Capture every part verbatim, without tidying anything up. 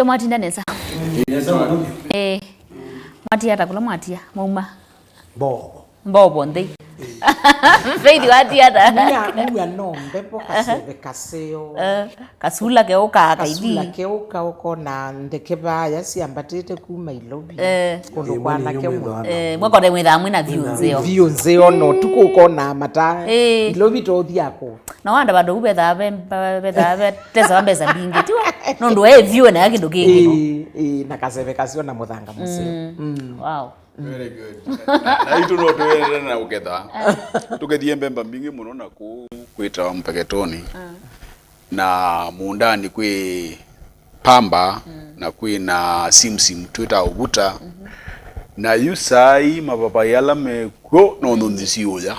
Mwatinda nesa? Eh, mwatia ata kũla mwatia? Mauma? Mbovo. Mbovo nthĩ. Faith watia ata? Mua, mua no mbevo, kaseve kaseo. Eh, kasula keũka kaithi. Kasula keũka ũkona ndeke vaya syambatĩte kuma Ilovi. Eh. Kũndũ kwanake mũno. Eh, mwakona mwĩthaa mwĩna view nzeo. View nzeo no tuko ũkona mata. Eh. Ilovi to thiako. Na wanda vandũ vu vethaa ve, ve, vethaa ve, tesawa mbesa mbingĩ, tiwa? Nũndũ e view na kĩndũ kĩngĩ. Ĩĩ, ĩĩ, na kaseve kaseo na mũthanga mũseo. Mm. Mm. Wow. Very good. Na, na itũ no twĩendere na ũketha. Tũkethie mbemba mbingĩ mũno na kũu kwĩtawa Mpeketoni. Na mũũndanĩ kwĩ pamba, na kwĩ na simsim twĩtaa ũvuta. Na yu saa ii mavavai ala mekw'o no nthunzi siũya.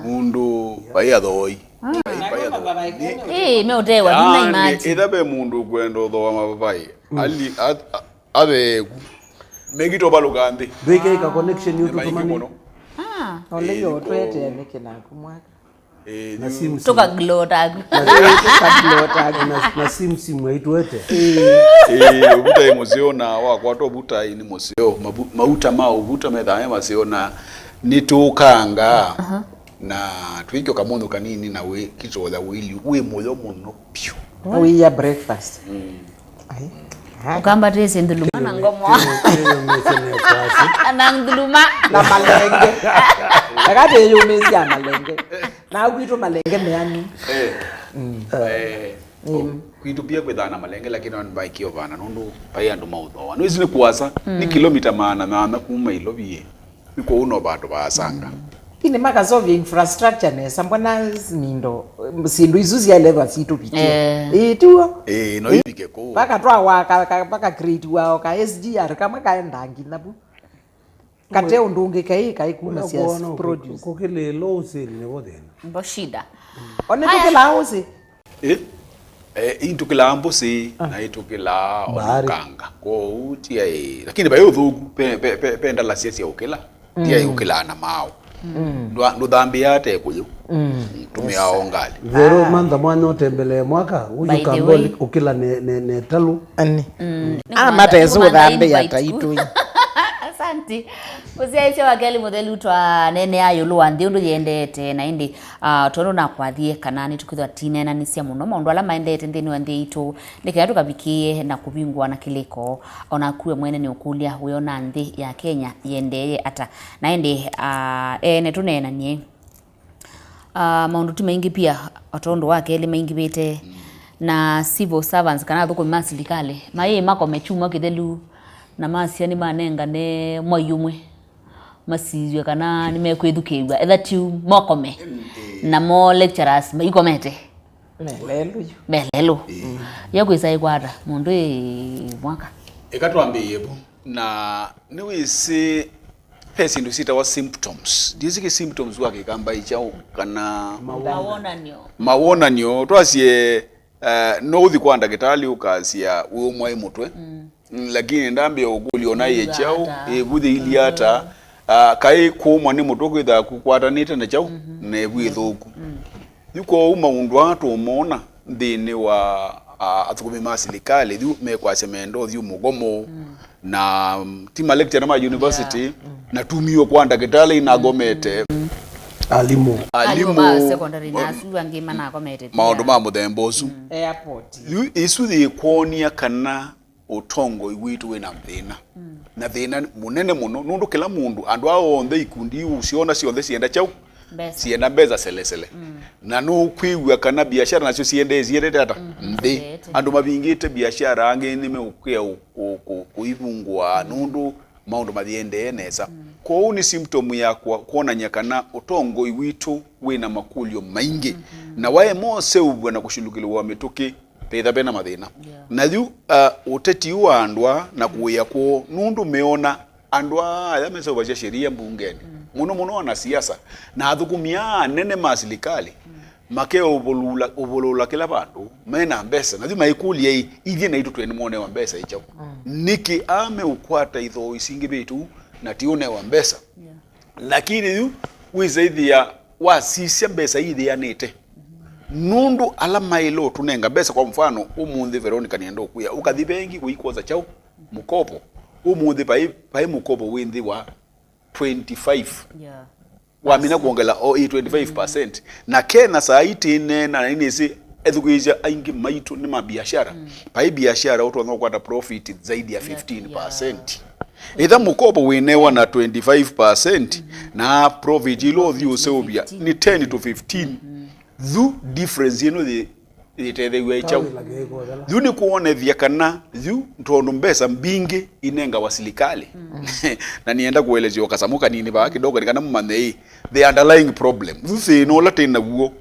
Nũndũ vai athoi. Vai, vai athoi. Ĩĩ, meũtewa, nina imagine. Ĩtha ve mũndũ ũkwenda ũthooa mavavai, ali, ath-, a-, atheeku. Mekĩtwe valũka nthĩ. Ndwĩke ika connection. Nĩ maingĩ mũno. Ah. Ole yo twete nĩkĩ naku mwaka. Eh, na simsim. Tũka glow tag. Na, na simsim aitwete. Eh, ũvutai mũseo na wakwata ũvutai nĩ mũseo. Mavu-, mauta ma ũvuta methaa me maseo na nĩtũkanga. Aha. Na twĩkyo kamũndũ kanini na wĩ kĩtoya wĩli wĩ mũyo mũno piũ. Wĩya breakfast. Mm. Ai. Ũkambatĩsye nthuluma na ngomo. Na nthuluma. Na malenge. Akateyũmĩsya malenge. Na kwitũ malenge meanu. Eh. Mm. Eh. Mm. Kwitũ pia kwĩthaa na malenge, lakini vandũ vaikio vana nũndũ vai andũ maũthooa. Nũĩsĩ nĩ kũasa, nĩ kilomita maana nana kuma Ilovi. Nĩ kwoou no vandũ vaasanga. Lakini makasovya infrastructure nesa, mbona nindo, syĩndũ isu syaelethwa sitũvikie. Eh. Ĩĩ, tiw'o? Ĩĩ, no ivike kũu. Vaka twawa ka, ka, vaka create wao ka S G R kamwe kaenda nginya vu. Kate ũndũ ũngĩ kaĩ, kaĩ kuma sya produce. Kũkĩlĩĩlwa ũsĩli nĩvo thĩna. Mbo shida. One tũkĩlaa ũsĩ. Eh? Eh, itũkĩlaa mbũsĩ, na itũkĩlaa ona ũkanga. Kwoou tiaĩ, lakini vai ũthũku, pe, pe, pe, pe ndalasia sya ũkĩla. Tiaĩ ũkĩlaa na maaũ. Ndwa-, ndũthambĩaa te kũyũ. Tũmĩaa o ngalĩ. Vero mantha mwanya ũtembelee mwaka, ũyũ kamba ũkĩla ne, ne, ne talũ. Ani. Ah, matesĩ ũthambĩa ta itũi. Asante. Mũsyaĩĩsya wa Kelĩ Mũthelu twaneenea ĩũlũ wa nthĩ ũndũ yĩendete na ĩndĩ, ah, tondũ nakwathie kana nĩtũkĩthwa tineenanĩsya mũno maũndũ ala maendete nthĩnĩ wa nthĩ itũ, nĩ kana tũkavikĩĩe na kũvingũa na kĩlĩko. Onaku we mwene nĩũkũlya wĩona nthĩ ya Kenya yĩendeeye ata? Na ĩndĩ, ah, ene tũneenanie. Ah, maũndũ ti maingĩ pia, o tondũ wa kelĩ maingĩvĩte, na civil servants kana athũkũmi ma silikalĩ mayĩ makome kyumwa kĩthelu, na masya nĩmanengane mwai ũmwe, masisye kana nĩmekwĩthukĩĩw'a, etha ti makome, namo lecturers maikomete. Melelu yu. Melelu. Ĩĩ. Ya kwĩsa ĩkwata mũndũ ĩ mwaka. Eka twambĩĩe vu. Na nĩwĩsĩ ve syĩndũ syĩtawa symptoms. Ndiĩsĩ kĩ symptoms wa Kĩkamba ĩ kyaũ kana mawonanyo. Mawonanyo. Twasye, eh, no ũthi kwa ndakĩtalĩ ũkasya wĩũmwa ĩ mũtwe. Mm. Mm, lakini ndambĩa ũkũlya ona ĩ kyaũ, ĩvu yĩilyĩ ata, ah, kaĩ kũũmwa nĩ mũtwe kwĩthaa kũkwatanĩte na kyaũ, na ĩvu ĩthũku. Yu kwoou maũndũ aa tũũmona nthĩnĩ wa, ah, athũkũmi ma silikalĩ, yu mekwasya menda ũthyũ mũgomo, na, mm, ti malekitana ma university, na tumiwe kwa ndakĩtalĩ inagomete. Alimũ. Alimũ ma secondary na asu angĩ manakomete maũndũ ma mũthemba ũsu. Airport. Yu isu yĩkwonia kana ũtongoi witũ wĩna thĩna. Na thĩna mũnene mũno, nũndũ kĩla mũndũ, andũ aa onthe, ikundi iu ũsyona syonthe syenda kyaũ? Mbesa. Syenda mbesa selesele. Na nũkwĩw'a kana biashara nasyo siendee, siendete ata? Nthĩ. Andũ mavingĩte biashara, angĩ nĩmeũkĩa kũ-, kũ-, kũivungũa nũndũ maũndũ mathiendee nesa. Kwoou nĩ symptom ya kwa-, kwonany'a kana ũtongoi witũ wĩna makũlyo maingĩ. Na waema ũseũvw'a na kũshulukĩlĩw'a mĩtũkĩ, vethĩwa vena mathĩna. Na yu, uh, ũteti ũũ wa andũ aa na kũĩa kwoo, nũndũ meona andũ aa aya meseũvasya sheria mbungenĩ, mũno mũno wanasiasa na athũkũmi aa anene ma silikalĩ, makeũvũlũla, ũvũlũla kĩla vandũ, mena mbesa. Na yu maikũlya ĩ, ithyĩ naitũ twene mwonewa mbesa ĩ kyaũ? Nĩkĩ aa meũkwata ithooa isingĩvĩte ũu na ti ũnewa mbesa? Lakini yu wĩsa ĩthĩa wasisya mbesa iitheanĩte. Nũndũ ala maĩle ũtũnenga mbesa, kwa mfano, ũmũnthĩ Veronica nĩenda ũkwĩa, ũkathi vengi kũikwosa kyaũ? Mũkopo. Ũmũnthĩ vai, vai mũkopo wĩ nthĩ wa twenty-five. Yeah. Wamina kuongela o ĩ twenty-five percent. Na Kenya saa hii tĩneena, na nĩnĩsĩ ethukĩĩsya aingĩ maitũ nĩ mabiashara. Vai biashara ũtonya kũkwata profit zaidi ya fifteen percent. Ĩtha mũkopo wĩnewa na twenty-five percent, na profit ila ũthi ũseũvya nĩ ten to fifteen. Yu difference ĩno yĩ yĩtetheew'a kyaũ? Yu nĩ kwonethya kana yu, tondũ mbesa mbingĩ inengawa silikalĩ. Na nĩenda kũelesya o kasamũ kanini vaa kidogo, nĩ kana mũmanye ĩ, the underlying problem, yu thĩna ũla twĩ naw'o,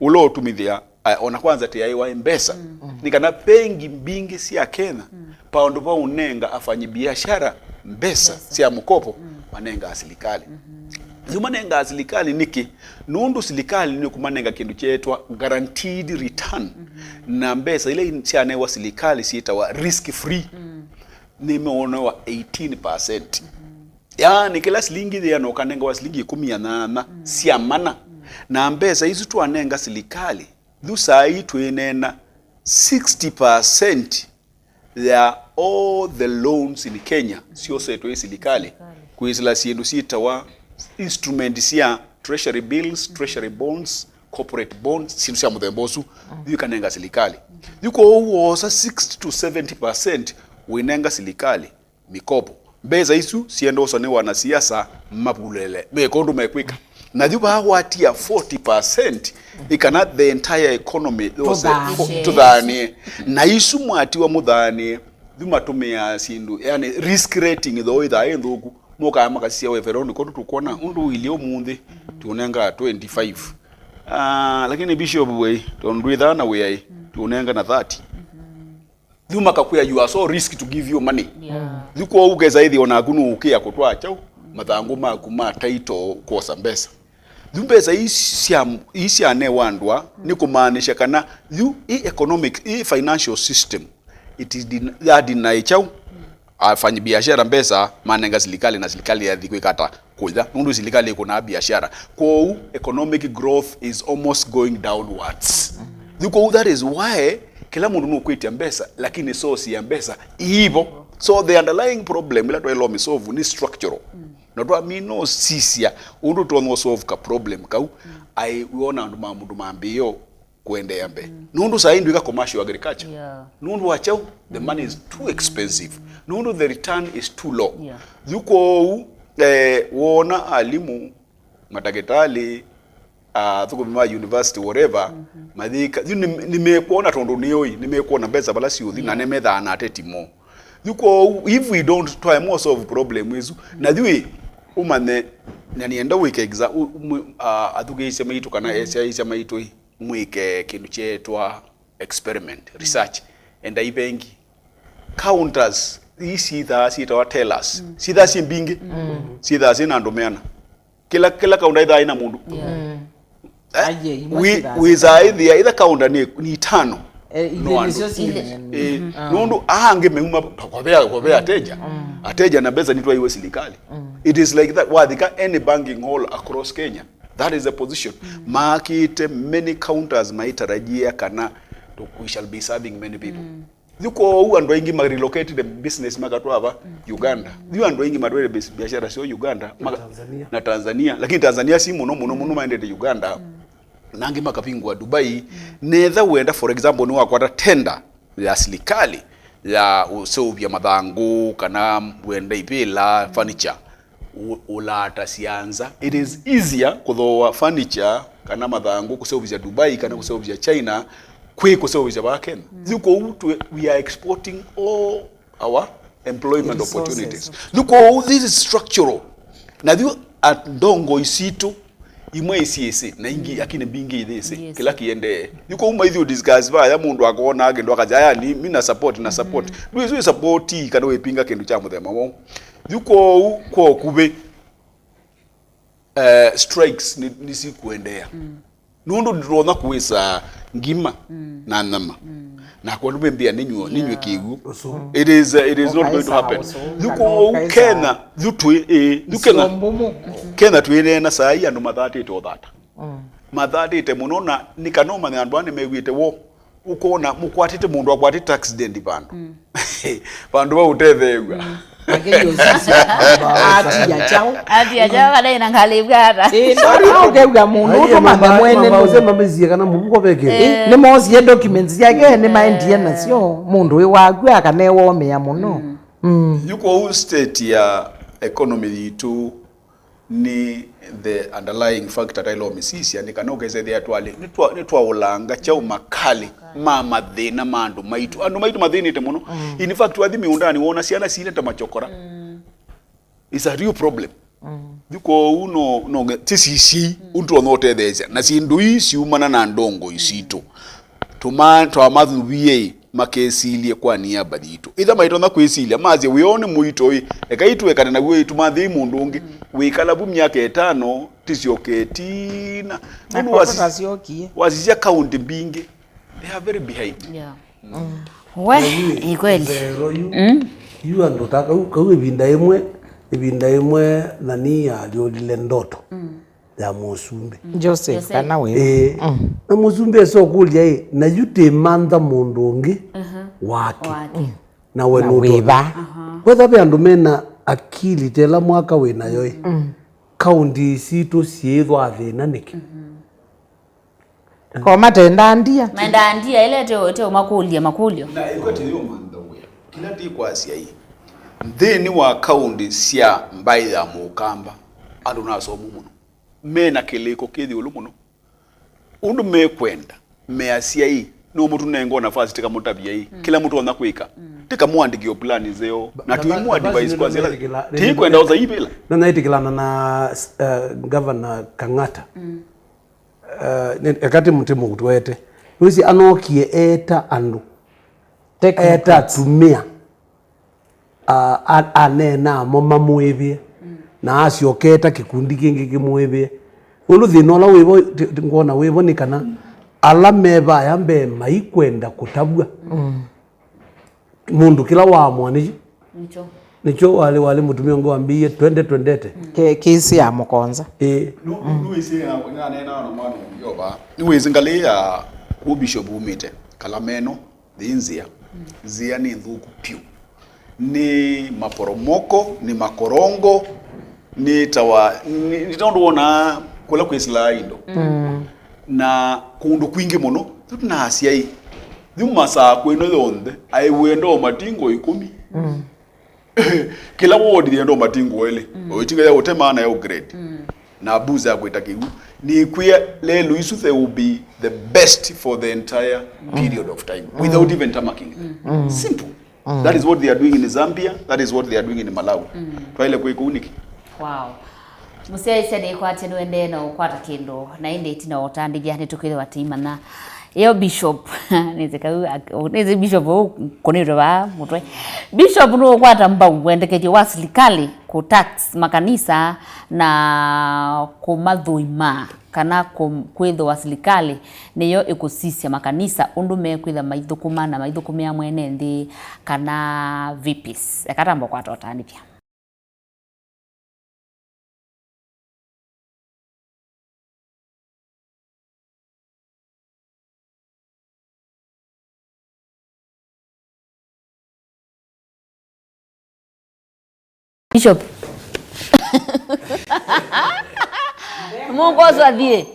ũla ũtumĩthĩa, a, ona kwanza tĩaĩwa mbesa, nĩ kana bengi mbingĩ sya Kenya, paũndũ va ũnenga afanyi biashara mbesa sya mũkopo, manengaa silikalĩ. Yu manengaa silikalĩ nĩkĩ? Nũndũ silikalĩ nĩkũmanenga kĩndũ kyeetwa guaranteed return. Na mbesa ila in-, syanewa silikalĩ syĩtawa risk free. Nĩmeonewa eighteen percent. Yaani, kĩla silingi yĩana ũkanengawa silingi ĩkũmi na nyanya sya mana. Na mbesa isu twanenga silikalĩ, yu saa ii twĩneena sixty percent ya all the loans in Kenya syosetwe ĩ silikalĩ kwĩsĩla syĩndũ syĩtawa instrument sya treasury bills, treasury bonds, corporate bonds, syĩndũ sya mũthemba ũsu, yu ikanenga silikalĩ. Yu kwoou woosa sixty to seventy percent ũinenga silikalĩ mikopo. Mbesa isu siendoswa nĩ wanasiasa mavulele, meka ũndũ mekwĩka. Na yu vaa watia forty percent, ĩ kana the entire economy yose tũthaanĩe. Na isu mwatiwa mũthaanĩe, yu matũmĩaa syĩndũ, yani risk rating though ĩthaa ĩ nthũku, mokaa makasisya we Veronica, ũndũ tũkwona, ũndũ ũilyĩ ũmũnthĩ, tũnengaa twenty-five. Ah, lakini Bishop we, tondũ ndwĩthaa na wĩaĩ, tũnenga na thirty. Yu makakwĩa, "You are so risk to give you money." Yeah. Yu kwoou ũkesa ĩthĩ o naku nũũkĩa kũtwaa kyaũ? Mathangũ maku ma title kwosa mbesa. Yu mbesa ii sya, ii syanewa andũ aa, nĩ kũmaanisha kana yu ĩ economic, ĩ financial system, it is den-, ya deny kyaũ? Afanyi biashara mbesa manenga silikalĩ, na silikalĩ yathi kwĩka ata? Kũya, nũndũ silikalĩ ĩkũnaa biashara. Kwoou economic growth is almost going downwards. Yu kwoou, that is why kĩla mũndũ nũkwĩtya mbesa, lakini source ya mbesa iivo. So the underlying problem ila twaĩlwa mĩsovu nĩ structural. Na twamina ũsisya ũndũ tũtonya solve ka problem kau, ai wona andũ ma mũndũ mambĩĩo kũendeea mbee. Nũndũ saa hii ndwĩka commercial agriculture. Yeah. Nũndũ wa kyaũ? The money is too expensive. Nũndũ the return is too low. Yeah. Yu kwoou, eh, woona alimu, matakĩtalĩ, athũkũmi ma university, whatever, mathĩka, yu nĩ, nĩmekwona tondũ nĩoi, nĩmekwona mbesa vala siũthi, na nĩmethaa na ateti moo. Yu kwoou, if we don't try more solve problem isu, na yu ĩ, ũmanye, na nĩenda wĩke exa-, u-, mwe-, a, athukĩĩsya maitũ kana esyaĩĩsya maitũ ĩ, mwĩke kĩndũ kyeetwa experiment, research. Endai vengi. Counters, ii syĩthaa syĩtawa tellers. Syĩthaa syĩ mbingĩ. Syĩthaa syĩ na andũ meana. Kĩla, kĩla counter ĩthaa ĩna mũndũ. Yeah. Eh? Aye, imwe wi-, syĩthaa wĩsaa syĩthaa ĩthĩa, ĩtha counter nĩ, nĩ itano. Eh, no ivĩlĩ andũ. Syo syĩ nene. Eh, nũndũ aa angĩ meuma, kwa vea, kwa vea ateja. Ateja na mbesa nitwaiwe silikalĩ. It is like that. Wathika any banking hall across Kenya. That is the position. Maakĩte many counters maitarajia kana to-, we shall be serving many people. Yu kwoou andũ aingĩ ma relocate the business makatwaa va? Uganda. Yu andũ aingĩ matwaĩte bis-, biashara syoo Uganda, maka-, Tanzania. Na Tanzania, lakini Tanzania si mũno mũno mũno maendete Uganda. Na angĩ makavingũa Dubai. Netha wenda, for example, nĩwakwata tender ya silikalĩ ya ũseũvya mathangũ kana wenda ivĩla, furniture, ũ-, ũlaata sya nza. It is easier kũthooa furniture kana mathangũ kũseũvĩsya Dubai kana kũseũvĩsya China kwĩ kũseũvĩsya vaa Kenya. Yu kwoou twe-, we are exporting all our employment opportunities. Yu kwoou this is structural. Na yu andongoi sitũ imwe isiĩsĩ na ingĩ, lakini mbingĩ ithiĩsĩ kĩla kĩendee. Yu kwoou maithi ũ discuss vaya mũndũ akona kĩndũ akasya, "Aya, ni, mi na support, na support." Ndwĩsĩ wĩ support kana wĩpinga kĩndũ kya mũthemba mwaũ. Yu kwoou kwa ũkuvĩ, eh, strikes nĩ, nĩsikũendeea. Nũndũ ndĩtonya kũĩsa ngima na nyama. Nakwa ndũmĩmbĩa nĩnywe, nĩnywe kĩw'ũ. It is, uh, it is not going to happen. Yu kwoou Kenya, yu twĩ, eh, yu Kenya, Kenya twĩneena saa ii andũ mathatĩte ũthata. mathatĩte mũno, na nĩ kana ũmanye andũ aa nĩmew'ĩte woo. Ũkona mũkwatĩte mũndũ akwatĩte accident vandũ. Vandũ va ũtetheew'a. Atiya kyaũ? Atiya kyaũ kana ĩna ngalĩ ĩvwata? Ũkew'a mũndũ ũtũmanya mwene mamaũsema mĩsie kana mũvuko veke. Nĩmoosie documents syake, nĩmaendie nasyo. Mũndũ wĩ wakw'a akanewa ũmĩa mũno. Yu kwoou state ya economy yitũ nĩ the underlying factor taĩle ũmĩsisya, nĩ kana ũkesethĩa twalĩ nĩtwaũlanga kyaũ makali ma mathĩna ma andũ maitũ. Andũ maitũ mathĩnĩte mũno. In fact, wathi mĩũndanĩ wona syana sile ta machokora. It's a real problem. Yu kwoou no, no, ti sisiei ũndũ tũtonya ũtetheesya na syĩndũ ii siumana na ndongoi sitũ. Tũma twamathuvie makesilye kwa niaba yitũ. Ĩtha maitonya kwĩsilya, masye wĩoo nĩ mũito ĩ, ekai tũekane naw'o ĩ, tũmathei mũndũ ũngĩ. Wĩkala vu myaka ĩtano, tĩsyoke tina. Nũndũ wasi- wasisya kaunti mbingĩ, they are very behind. Yeah. We, ni kweli. Nzero yu, yu andũ ta kau, kau ĩvinda ĩmwe, ĩvinda ĩmwe nani yalyũlile ndoto ya mũsumbĩ. Joseph, kana wĩ. Ĩĩ. Na mũsumbĩ esa ũkũlya ĩ, na yu tĩmantha mũndũ ũngĩ wake. Wake. Na we nũtona. Wetha ve andũ mena akili tela mwaka wĩ nayo ĩ, kaunti sitũ syĩthwa thĩna nĩkĩ? Ko matendaa ndia. Mendaa ndia ĩla ĩteũmakũlya makũlyo. Na ĩkwete yĩũmantha wĩa. Kĩla ndikwasya ĩ, nthĩnĩ wa kaunti sya mbaĩ ya Mũkamba, andũ nĩ asomu mũno, me na kĩlĩko kĩthĩ ĩũlũ mũno. Ũndũ mekwenda, measya ĩ, nũmũtũnenga nafasi tĩkamũtavya ĩ, kĩla mũtonya kwĩka, tĩkamũandĩkĩo plan nzeo, na tũimũ advise kwa nzĩa, tĩkwenda ũthaivĩla. Na naĩtĩkĩlana na uh, Governor Kang'ata. Eka tĩmũtũete. Nĩwĩsĩ anookie eeta andũ, eeta atumĩa, a- a- aneena mo mamũĩvĩe, na asyoka eeta kĩkundi kĩngĩ kĩmũĩvĩe. Ũndũ thĩna ũla wĩvo, ti- ti- ngwona wĩvo nĩ kana ala me vaya mbee maikwenda kũtavw'a. Mũndũ kĩla waamũa nĩkyo. Nĩkyo. Nĩkyo walĩ, walĩ mũtumĩa ũngĩ wambĩie twende twendete. Ke- kĩsĩ ya mũkonza. Ĩĩ. Nũ- nũĩsĩ na- nĩnaneenaa na mwana ũngĩ o vaa. Nĩwĩsĩ ngalĩ ya kũ Bishop umĩte, Kalameno, yĩ nzĩa. Nzĩa nĩ nthũku pyũ. Nĩ maporomoko, nĩ makorongo, nĩ tawa, nĩ nĩ tondũ wonaa kũla kwĩsĩlaa indo. Na kũndũ kwingĩ mũno, yu tũnaasya ĩ, yu masaa kwĩno yonthe, aĩ wĩenda o matingo ĩkũmi. Kĩla wodithia ndo matingo elĩ, o ĩtinga ya ũtema na ya ũgrade. Na buza ya kwĩta kĩw'ũ. Nĩkwĩa lelũ isu they will be the best for the entire period of time without even tarmacking. Simple. That is what they are doing in Zambia, that is what they are doing in Malawi. Twaĩle kwĩka ũu nĩkĩ? Wow. Mũsyaĩĩsya nĩkwatya nĩwendee na ũkwata kĩndũ, na ĩndĩ ĩtina wa ũtandĩthya nĩtũkwĩthĩwa tũimanya. Yo Bishop, nĩsĩ kau ak- nĩsĩ Bishop ũkũnĩtwe vaa mũtwe. Bishop nũũkwata mbau wendekethyo wa silikalĩ kũ tax makanisa na kũmathũima kana kũ- kwĩthĩwa silikalĩ nĩyo ĩkũsisya makanisa ũndũ mekwĩtha maithũkũma na maithũkũmĩa mwene nthĩ kana vipis. Eka tamba ũkwata ũtandĩthya. Bishop. Mũkwosa thiĩ.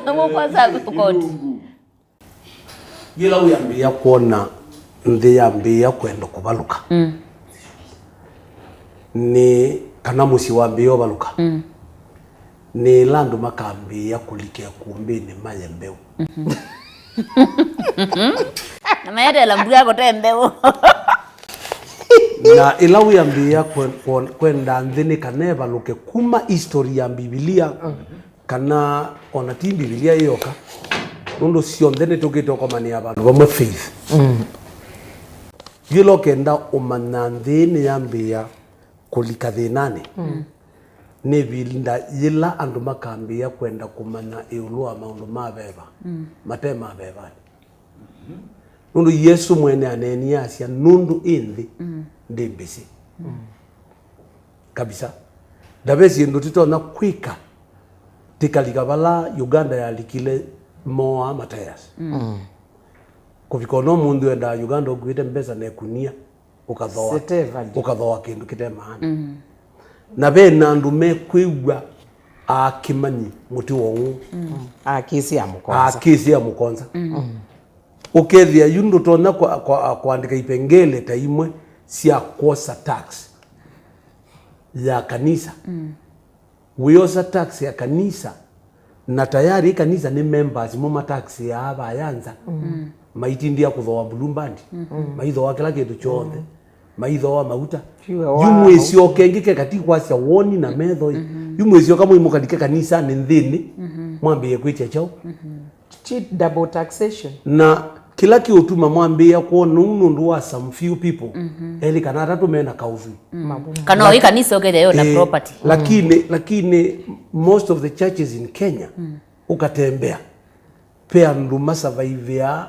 Mũkwosa koti. Yĩla wĩambĩĩa kwona nthĩ yambĩĩa kwenda kũvalũka, nĩ kana mũsyĩ wambĩĩa ũvalũka, nĩ ĩla andũ makambĩĩa kũlika ĩkũmbĩnĩ maye mbeũ. Na mayetela mbua kũte mbeũ. Na ĩla wĩambĩĩa kwe- kwe- kwenda nthĩ nĩ kana ĩvalũke kuma history ya Mbivilia, kana ona ti Mbivilia ĩyoka, nũndũ syonthe nĩtũkĩte ũkomanĩa vandũ vamwe, faith. Yĩla ũkenda ũmanya nthĩ nĩyambĩĩa kũlika thĩnanĩ, nĩ ĩvinda yĩla andũ makambĩĩa kwenda kũmanya ĩũlũ wa maũndũ ma veva mate ma vevanĩ. Nũndũ Yesũ mwene aneenie asya, nũndũ ĩ nthĩ ndĩ mbĩsĩ kabisa. Ndave syĩndũ tũtonya kwĩka Tĩkalika vala Uganda yalikile moa matayas. Kũvika ona ũmũnthĩ wendaa Uganda ũkuĩte mbesa na ĩkunia, ũkathoa, Sitevali. Ũkathoa kĩndũ kĩte maana. Na ve na andũ mekwĩw'a aakĩmanyi mũtĩ wa ũũ. Akĩsĩ ya mũkonza. Akĩsĩ ya mũkonza. Ũkethĩa yu ndũtonya kwa, kwa, kũandĩka ipengele ta imwe sya kwosa tax ya kanisa. Wĩosa tax ya kanisa, na tayari ĩ kanisa nĩ members mo mataxĩaa vaya nza. Maitindĩa kũthooa Blue Band, maithooa kĩla kĩndũ kyonthe, maithooa mauta. Yu mwĩsyoke ĩngĩ keka ti kwasya woni na metho ĩ. Yu mwĩsyoka mũimũkalike kanisanĩ nthĩnĩ, mwambĩĩe kwĩtya kyaũ? Cheat, double taxation. Na kĩla kĩũtuma mwambĩĩa kwona ũu nũndũ wa some few people, elĩ kana atatũ mena kaũthwii. Kana o ĩ kanisa ũkethĩa yo na Eh, property. Lakini, lakini most of the churches in Kenya, ũkatembea, pe andũ masavaivĩaa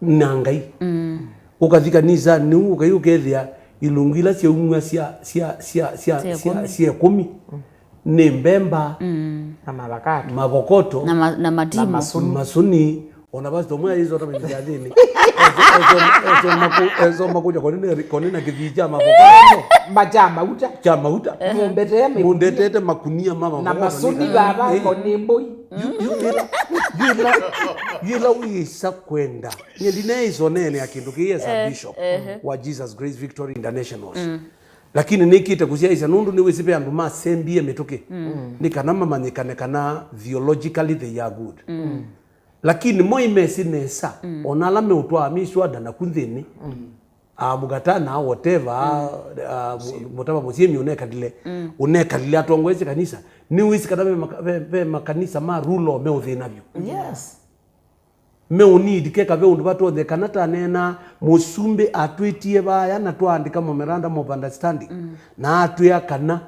na Ngai. Ũkathi kanisanĩ ũu, ũkai ũkethĩa ilungu ila syaumw'a sya, sya, sya, sya, Sya sya, ĩkũmi. Sya ĩkũmi nĩ mbemba, Na mavakato. Mavokoto, Na ma-, na matimu. Masuni. Masuni, ona pastor ũmwe aisota mĩthiathĩnĩ. Esoma kũja konina, konina kĩthii kya mavokoto. Macha mauta. Kya mauta. Mũmbetee mĩkunia. Mũndetete makunia ma mavokoto. Na masuni vava. Eh. Koni mbũi. Yu-, yu-, yĩla, yĩla, yĩla wĩsa kwenda. Nye ndineisonene ya kĩndũ kĩĩ as a bishop wa Jesus Grace Victory International. Lakini nĩkĩte kũsyaĩsya nũndũ nĩwĩsĩ ve andũ masembie mĩtũkĩ. Nĩ kana mamanyĩkane kana theologically they are good. Lakini mo imesi nesa, ona ala meũtwaa miswada naku nthĩnĩ, a, mũgatana, whatever, a, mu-, mũtava mũsyĩmi ũnekalile, ũnekalile atongoesye kanisa, nĩwĩsĩ kana ve maka-, ve, ve makanisa ma rule law meũthĩna vyũ. Yes. Meũnidi keka ve ũndũ vatonyekana ta neena mũsumbĩ atwĩtie vaya na twaandĩka memorandum of understanding, na atwĩa kana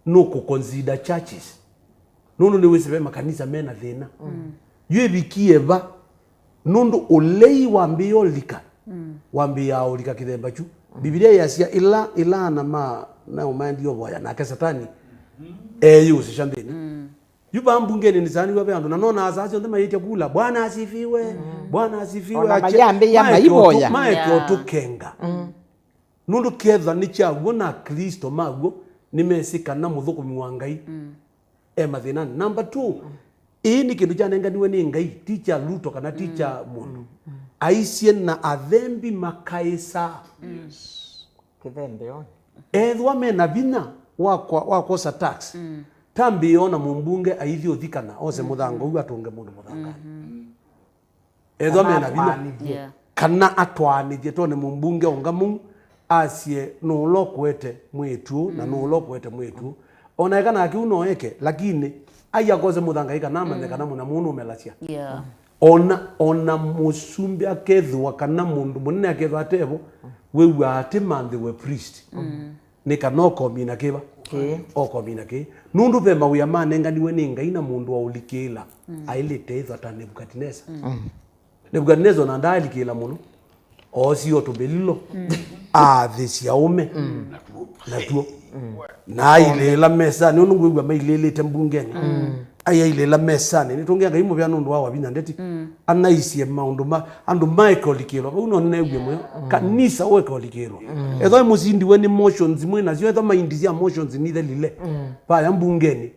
nũkũconsider churches. Nũndũ nĩwĩsĩ ve makanisa mena thĩna. Yu ĩvikie va? Nũndũ ũlei wambĩĩa ũlika, wambĩĩaa ũlika kĩthemba kyu. Mbivilia yasya ĩla, ĩla ana ma, na ũmaendie ũvoya, nake Satani eyĩũsĩsya nthĩnĩ. Yu vaa mbungenĩ nĩsaanĩw'a ve andũ, na nona asaa syonthe mayĩtya kula, "Bwana asifiwe, Bwana asifiwe." Ona mayambĩĩa maeke ũtũ-, maivoya. Maeke ũtũkenga. Nũndũ kethwa nĩ kyaw'o na Aklĩsto maw'o nĩmesĩ kana mũthũkũmi wa Ngai e mathĩnanĩ. Number two, ĩĩ nĩ kĩndũ kyanenganiwe nĩ Ngai, ti kya Ruto kana ti kya mũndũ. Aisye na athembi makaĩsaa. Kĩthembeonĩ. Ethĩwa mena vinya wa kwa-, wa kwosa tax, tambĩĩa ona mũmbunge aithi ũthi kana ose mũthanga ũu atũnge mũndũ mũthanganĩ. Ethĩwa mena vinya. Atwaanĩthye. Yeah. Kana atwaanĩthye, tondũ nĩ mũmbunge ũngamũ asye nũũ ũla ũkũete mwĩĩtu ũũ na nũũ ũla ũkũete mwĩĩtu ũũ. Ona eka nake ũu no eke, lakini ai akose mũthanga ĩ kana amanye kana mũnyamũ ũũ nũmelasya. Yeah. Ona, ona mũsumbĩ akethĩwa kana mũndũ mũnene akethĩwa atevo, wĩw'aa atĩ manthĩwe priest. Nĩ kana ũkomina kĩva? Kĩĩ. Ũkomina kĩĩ. Nũndũ ve mawĩa manenganiwe nĩ Ngai na mũndũ wa ũlikĩĩla aĩlĩte ĩthwa ta Nebukadinesa. Nebukadinesa ona ndaalikĩĩla mũno. Oosie o tũmĩlilo, aathĩsya ũme natuo. Na ailĩĩla mesanĩ, ũndũ ngwĩw'a mailĩĩlĩte mbungenĩ. Ai ailĩĩla mesanĩ, nĩtũngĩa Ngai mũvea nũndũ wa wavinya ndeti. Anaisye maũndũ ma, andũ maeke ũlikĩlwa. Vau no nĩneewie mũyo. Kanisa ũeke ũlikĩlwa. Ethwa mũsindiwe nĩ motions mwĩ nasyo, ethwa maindi sya motions nithelile vaya mbungenĩ.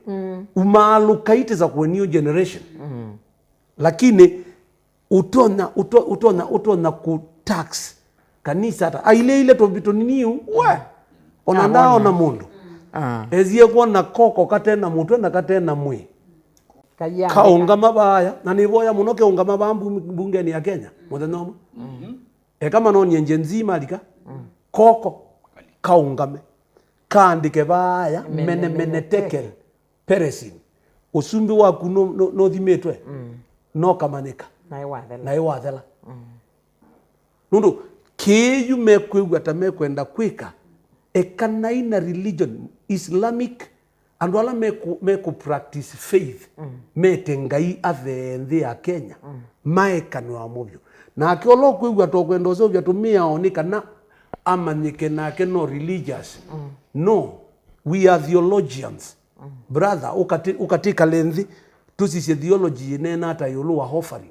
Umaalũka itesa kũe new generation. Lakini ũtonya, ũto-, ũtonya, ũtonya kũ tax kanisa ata? Ailĩĩile tũvitũ nini ũu, we! Ona ndaaona mũndũ. Ah. Esie kwona koko kate na mũtwe na kate na mwĩĩ. Kaũngama vaaya, na nĩvoya mũno keũngama vaa mbu-, mbungenĩ ya Kenya mũthenya ũmwe. Eka manonie Gen Z malika, koko kaũngame, kaandĩke vaaya, mene, mene, tekel. Peresin, ũsumbĩ waku nũ-, nũ-, nũthimĩtwe, nokamanyĩka. Naĩ wathela. Naĩ wathela. Nũndũ kĩĩ yu mekwĩw'a ta mekwenda kwĩka, ekanai na religion, Islamic, andũ ala meku-, meku practice faith, mete Ngai athee nthĩ ya Kenya, maekanwa mũvyũ. Nake ũla ũkwĩw'a ta ũkwenda ũseũvya tũmĩao nĩ kana amanyĩke nake no religious. No, we are theologians. Brother, ũkati- ũkatĩkale nthĩ, tũsisye theology ĩneena ata ĩũlũ wa offering?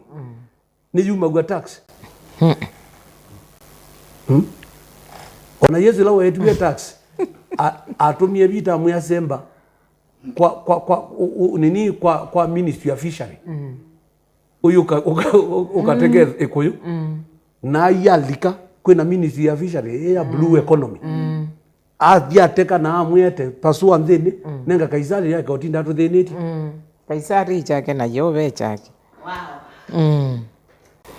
Nĩyumaw'a tax? Hmm? Ona Yesu ĩla weetiwe tax, a- atũmie Vita amwĩa semba kwa, kwa, kwa, ũ- ũ- nini kwa, kwa ministry ya fishery. Ũyũ ũka- ũka- ũkateke ĩkũyũ. Na ayalika kwĩna ministry ya fishery, ya blue economy. Athi ateka na amwĩete, pasua nthĩnĩ, nenga Kaisari yake, ũtinda atũthĩnĩtye. Kaisari kyake na Yeova kyake. Wow. Mm.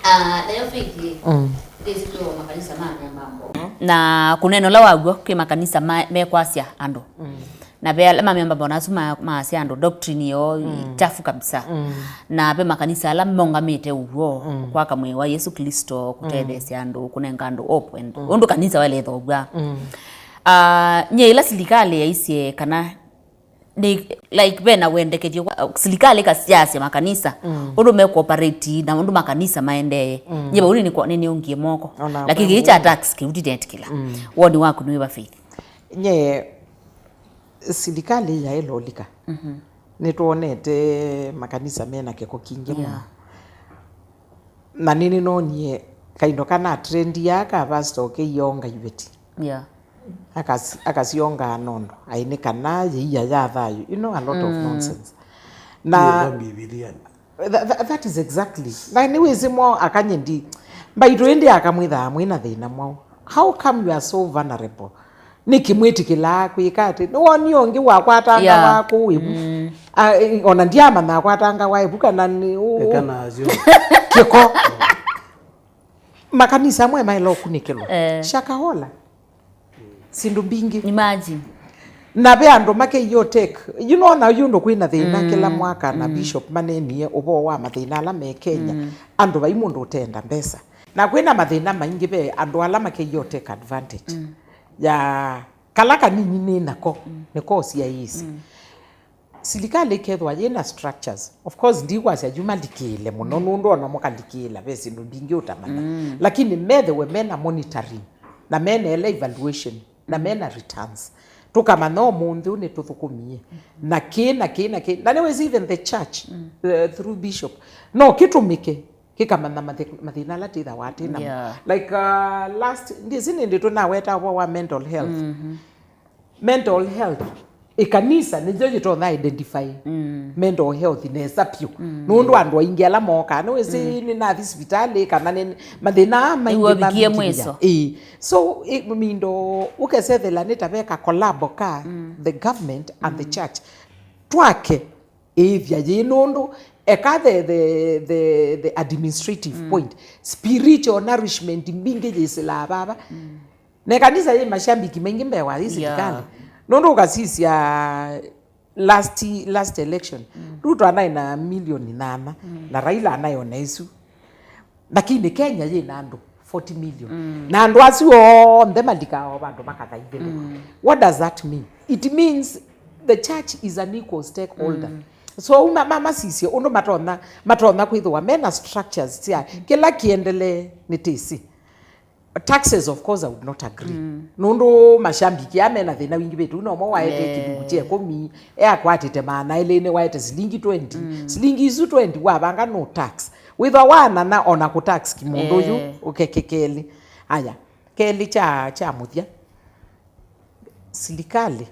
Ah, nayo Faith, mm, ndĩsĩ twĩ o makanisa ma mĩambambo. Na kũneena ũla waw'o, kwĩ makanisa ma- mekwasya andũ. Na ve ala ma mĩambambo nasu ma- maasya andũ doctrine yoo, mm, chafu kabisa. Na ve makanisa ala mongamĩte ũw'o, mm, kwaka mwĩĩ wa Yesu Kristo, kũtetheesya andũ, kũnenga andũ hope and, mm, ũndũ kanisa waĩle ĩthoaw'a. Ah, nyie ĩla silikalĩ yaisye kana nĩ, like, ve na wendekethyo wa- silikalĩ ĩkasyasya makanisa, mm, ũndũ mekũoperate na ũndũ makanisa maendee. Mm. Nyie vau nĩ- nĩ- nĩnĩũngie moko. Ona lakini kĩĩ kya tax kĩu ndinetĩkĩla. Mm. Woni waku nĩ wĩva, Faith? Nye silikalĩ yaĩlolika. Mhm. Nĩtwonete makanisa mena kĩko kingĩ mũno. Yeah. Na nĩnĩnonie kaindo kana trendi aka pastor ũkĩionga iveti. Yeah. Akas- akasyongaa nondo aĩ nĩ kana yĩia ya thayũ, you know, a lot of nonsense. Na Nĩyo Mbivilianĩ. Tha- tha- that is exactly. Na nĩwĩsĩ mwaũ akanyĩndi mbaitũ ĩndĩ akamwĩthaa mwĩ na thĩna mwaũ? How come you are so vulnerable? Nĩkĩ mwĩtĩkĩlaa kwĩka atĩ nĩwonie ũngĩ wakwatanga, yeah, waku wĩvu? Mm. A- e- ona ndiamanya akwatanga wa ĩvu kana nĩ ũ- Eka nasyo. Kĩko. Makanisa amwe maĩla ũkunĩkĩlwa. Eh. Shakahola. Syĩndũ mbingĩ. Imagine. Na ve andũ makeio take, you know, na yu ũndũ kwĩna thĩna, mm, kĩla mwaka na, mm, bishop manenie ũvoo wa mathĩna ala me Kenya. Mm. Andũ vai mũndũ ũtenda mbesa. Na kwĩna mathĩna maingĩ ve andũ ala makeio take advantage, mm, ya kala kanini nĩ nako, mm, nĩko ũsiaĩĩsye. Mm. Silikalĩ ĩkethĩwa yĩna structures. Of course, ndikwasya yu malikĩĩle mũno, nũndũ ona mũkalikĩĩla, ve syĩndũ mbingĩ ũtamanya. Mm. Lakini methĩwe mena monitoring, na mena ĩla evaluation, na mena returns. Tũkamanya ũmũnthĩ ũũ nĩtũthũkũmie. Na kĩ, na kĩ, na kĩ. Na nĩwĩsĩ even the church, mm, uh, through bishop, no kĩtũmĩke, kĩkamanya mathĩ- mathĩna ala twĩthawa twĩ namo. Yeah. Like, uh, last, ndĩsĩ nĩndĩ tũnaweta ũvoo wa mental health. Mhm. Mental health, ĩkanisa nĩyo yĩtonya identify, mm, mental health nesa vyũ. Mm. Nũndũ andũ aingĩ ala mokaa, nĩwĩsĩ, mm, nĩnathi sivitalĩ, kana nĩ mathĩna aa maingĩ nĩw'o vikie mamingĩvĩa mwiso. Ĩĩ. So, ĩ- mindo ũkesethela nĩ ta veka collabo ka, mm, the government and the, mm, church. Twake ĩĩthya yĩ nũndũ eka the, the, the, the administrative, mm, point. Spiritual nourishment mbingĩ yĩsĩlaa vava. Mm. Na ĩkanisa yĩ mashambiki maingĩ mbee wa yĩ silikalĩ. Yeah. Nũndũ ũkasisya last, last election, mm, Ruto anaĩ na milioni nana, mm, na Raila anaĩ ona isu. Lakini Kenya yĩ na andũ forty million. Mm. Na andũ asu onthe malikaa o vandũ makathaithĩlĩka. Mm. What does that mean? It means the church is an equal stakeholder. Mm. So, ma- ma- masisye ũndũ matonya, matonya kwĩthĩwa mena structures sya kĩla kĩendelee nĩ tĩsĩ. Taxes, of course, I would not agree. Mm. Nũndũ mashambiki aa mena thĩna wingĩ vĩtu, nomo waete, yeah, kĩlungu kya ĩkũmi, e akwatĩte maana elĩ nĩ waete silingi twenty. Mm. Silingi isu twenty wavanga no tax. Wĩthwa wanana ona kũ tax kĩmũndũ yu, eh, ũkeke kelĩ. Aya, kelĩ kya, kya mũthya. Silikalĩ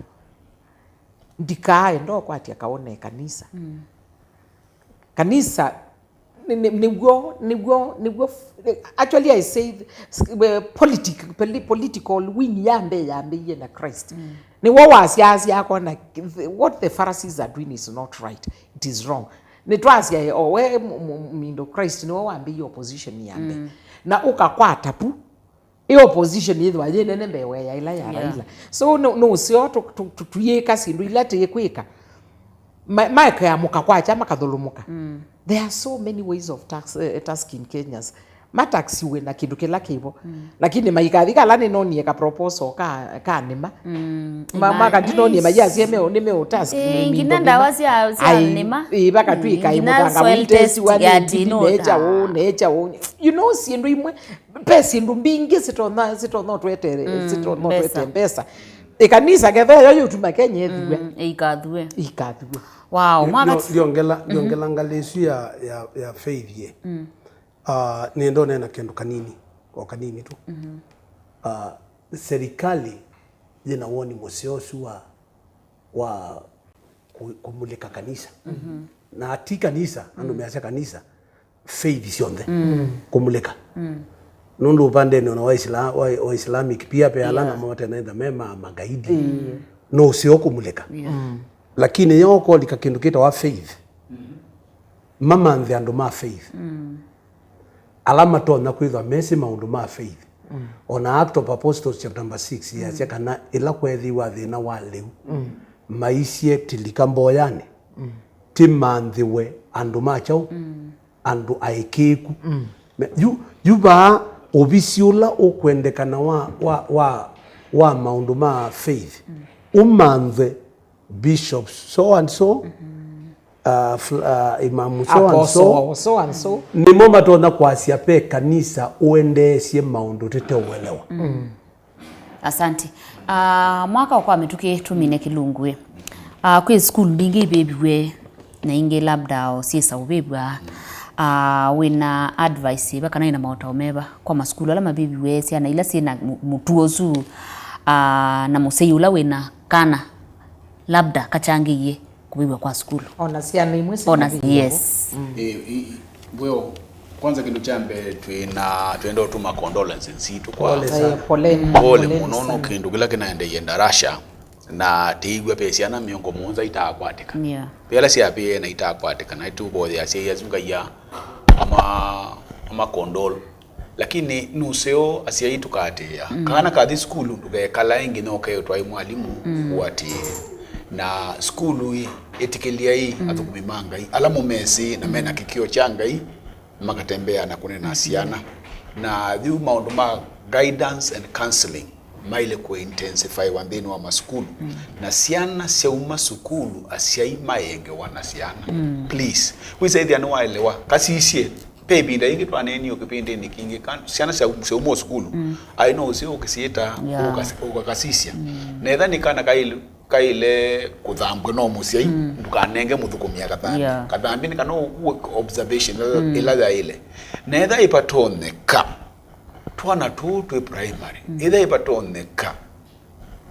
ndikaaenda ũkwatya kaũ na ĩkanisa. Mm. Kanisa nĩ- nĩ- nĩw'o, nĩw'o, nĩw'o f- actually, I say, s- we- politic- poli- political wing ya mbee yambĩie na Christ. Mm. Nĩw'o wasyaasya akona th- what the Pharisees are doing is not right, it is wrong. Nĩtwasya o we m- m- mindo Christ nĩwe wambĩie opposition ya mbee. Mm. Na ũkakwata pu ĩ opposition yĩthĩwa yĩ nene mbee wa ĩla ya, yeah, Raila. So nũ- nũseo tũ- tũ- tũ- tũyĩka syĩndũ ila tĩkwĩka. Ma- maekea mũka kwakya makathũlũmũka. Mm. There are so many ways of tax, eh, tasking Kenyans. Mataxiwe na kĩndũ kĩla kĩvo. Mm. Lakini maikathi kala nĩnonie ka proposal ka, ka nĩma. Mm, ma- imagine. Makandinonie mayasye meo nĩ meo task. Eh, nginya ndawa sya- sya nĩma. Ĩĩ, vakatwĩka, mm, ĩ, nginya mũthanga soil test witesiwa ya nĩ nditi tinoda. Necha ũũ, necha ũũ. You know, syĩndũ imwe, ve syĩndũ mbingĩ sitonya, sitonya ũtwete, mm, sitonya ũtwete mbesa. Mbesa. Ĩkanisa ketha yo yũtuma Kenya ĩthiwe. Mm, ĩikathue. Ĩikathue. Wow, mwana. Ndiongela ndiongela ngalĩ ĩsu ya ya ya faith ye. Mm. Ah, nĩ ndonena kĩndũ kanini, o kanini tu. Mm-hmm. Ah, serikali yĩna woni mũseo ũsu wa wa kũ- kũmulĩka kanisa. Mm-hmm. Na ti kanisa, andũ measya kanisa, faith syonthe kũmulĩka. Nũndũ ũpandenĩ ona wa Isla- wa- wa Islamic pia pe ala namo matenetha me ma magaidi. No ũseo kũmulĩka. Lakini yo ũkolika kĩndũ kĩtawa faith, mamanthe andũ ma faith ala matonya kwĩthwa mesĩ maũndũ ma faith. Ona Act of Apostles chapter number six yasya kana ĩla kweethĩiwa thĩna wa lĩu, maisye tilika mboyanĩ, timanthĩwe andũ ma kyaũ? Andũ aĩkĩĩku. Me- yu yu vaa ũvisi ũla ũkwendekana wa, wa, wa, wa maũndũ ma faith ũmanthwe bishop so and so, uh, fl- uh, imamu so and so. Apostle so and so. Nĩmo matonya kwasya ve kanisa ũendeesye maũndũ tũteũelewa. Asante. Ah, mwaka ũkwa mĩtũkĩ tũmine kĩlungu ĩ. Ah, kwĩ sukulu mbingĩ ivĩviw'e na ingĩ labda o syĩsa ũvĩvw'a. Ah, wĩna advice ĩva kana wĩna maũtao meva kwa masukulu ala mavĩviw'e, syana ila syĩna mũ- mũtuo ũsu, ah, na mũsyai ũla wĩna kana labda kachangĩie kũvĩvw'a kwa sukulu. Ona syana imwe Ona syĩna vĩnya yes. Ĩ- ĩ- well, kwanza kĩndũ kya mbee twĩna twenda ũtuma condolences sitũ kwa Pole sana. Eh, poleni. Pole Poleni mũno no sana. Kĩndũ kĩla kĩnaendeie Ndarasha na tĩiw'a ve syana mĩongo mũonza itaakwatĩka. Yeah. Ve ala syavĩe na itaakwatĩka na tũvoyea asyai asu Ngai a ama ama condole. Lakini nũseo asyai tũkaatĩĩa. Mm. Kana kathi sukulu ndũkekalae nginya ũkeetwae mwalimũ ũatĩĩe. Na sukulu ĩ, ĩtĩkĩlyai athũkũmi ma Ngai ala mũmesĩ na mena kĩkĩo kya Ngai makatembea na kũnena na syana. Na yu maũndũ ma guidance and counseling maile kũ intensifywa nthĩnĩ wa masukulu. Na syana syauma sukulu asyai maengewa na syana. Please, wĩsaĩthya nĩwaelewa kasisye. Ve ĩvinda yĩngĩ twaneenie o kĩvĩndĩnĩ kĩngĩ kana syana sya- syauma o sukulu, aĩ no ũseo ũkĩsyĩta Yeah. ũkas- ũkakasisya. Na etha nĩ kana kaĩl- kaĩle kũthambw'a no mũsyai, ndũkanenge mũthũkũmi akathambya. Yeah. Kathambya nĩ kana ũkue observation ĩla- ĩla yaĩle. Na etha ĩvatonyeka, twana tũũ twĩ primary, etha ĩvatonyeka,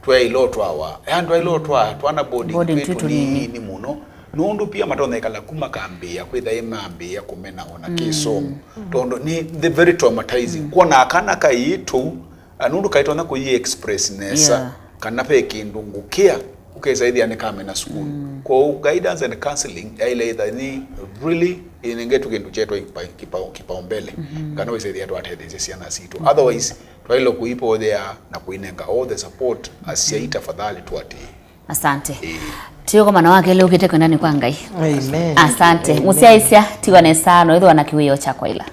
twaĩle ũtwawa. Aya andũ aĩle ũtwaa twana boarding Boarding twĩ twĩ tũnini. Tũnini mũno. Nũndũ pia matonya ĩkala ku makambĩĩa kwĩtha ĩ mambĩĩa kũmena ona kĩsomo. Tondũ nĩ the very traumatizing. Kwona kana kaĩ tũu, a, nũndũ kaitonya kũi express nesa. Yeah. Kana ve kĩndũ ngũkĩa, ũkesa ĩthĩa nĩ kamena sukulu. Kwoou guidance and counseling yaĩle ĩtha nĩ really ĩnengetwe kĩndũ kyetwa kipa- kipa- kipaumbele. Kana wĩsethĩa twatetheesya syana sitũ. Otherwise, twaĩle kũivoyea na kũinenga all the support asyai tafadhali tũatĩĩe. Asante. Ĩĩ. Tũyũkomana wa kelĩ ũkĩte kwendani kwa Ngai. Amen. Asante. Amen. Mũsyaĩĩsya, tiwa nesa, no ĩthĩwa na kĩwĩoo kya kwaĩla.